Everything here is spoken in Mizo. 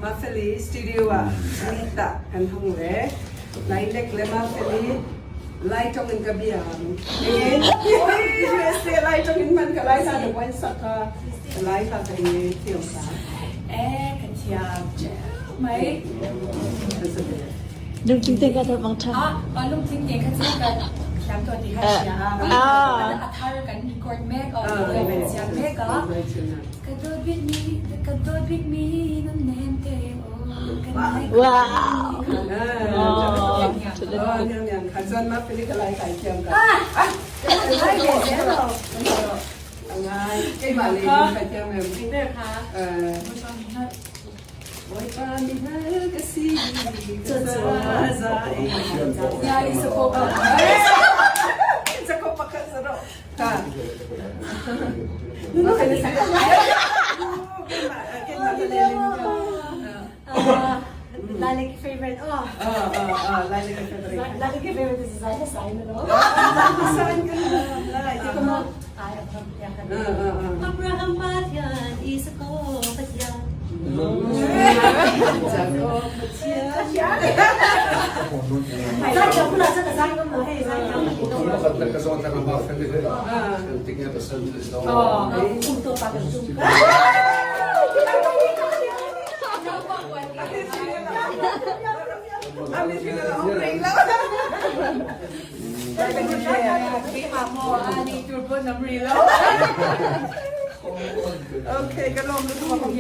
Mafeli studio ah Anita kan hong le. Lailek le Mafeli Lai tong in ka bia ang. USA Lai tong in man ka Lai hla da boin sak ka Lai hla ka nge thiam ta. Eh, ka thiam mai. Lungthin te ka bang tha. Ah, lungthin te kha chu ka thiam to ti ha sia. A thar kan record mek a, kan siam mek a. Ka dawt bik mi, ka dawt bik mi nan nem te o. Wow. Kha chuan ma pili ka lai kai thiam ka. Lai le zel lo. Ngai, keimah le in kai thiam em. Ber kha. Bawipa mi hal ka si ka za Ya isa ko ka. Sa ko pa ka sa ro. Ka. Nuno ka sa ka. Keimah keimah le in ka. Lalaki favorite. Oh. Ah ah ah, lai ka favorite. Lalaki favorite is Zai Sai no. Saan ka na? Lai, di ko mo. Ay, Abraham Ah ah ah. Abraham Pathian, isa ko Pathian. Sa ko Pathian. Zai ka pula sa zai ka mo hey zai ka mo. Oh. Untuk pa ka Ami sila lang ang lang. Okay, ka lom lu tu ma pang.